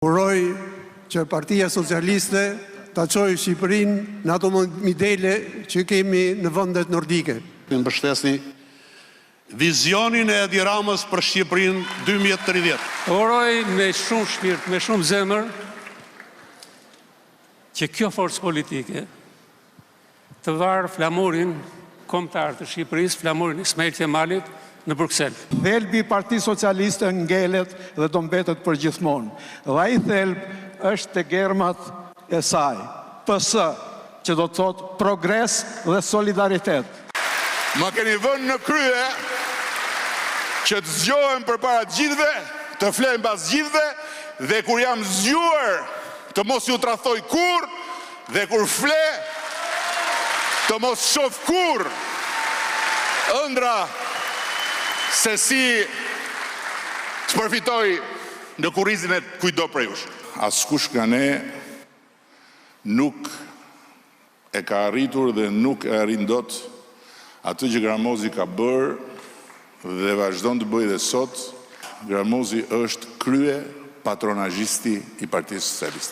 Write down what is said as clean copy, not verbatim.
Uroj që Partia Socialiste ta çojë Shqipërinë në ato modele që kemi në vendet nordike. Ju mbështesni vizionin e Edi Ramës për Shqipërinë 2030. Uroj me shumë shpirt, me shumë zemër që kjo forcë politike të varë flamurin kombëtar të Shqipërisë, flamurin e Ismail Qemalit në Bruksel. Thelbi i Partisë Socialiste ngelet dhe do mbetet përgjithmonë. Dhe ai thelb është te germat e saj, PS, që do të thotë progres dhe solidaritet. Më keni vënë në krye që të zgjohem përpara të gjithëve, të fle mbas gjithëve dhe kur jam zgjuar të mos ju tradhtoj kurrë Dhe kur fle, të mos shoh kurrë ëndrra se si të përfitoj në kurrizin e kujtdo prej jush. Askush nga ne nuk e ka arritur dhe nuk e arrin dot atë që Gramozi ka bërë dhe vazhdon të bëjë dhe sot. Gramozi është kryepatronazhisti i Partisë Socialiste.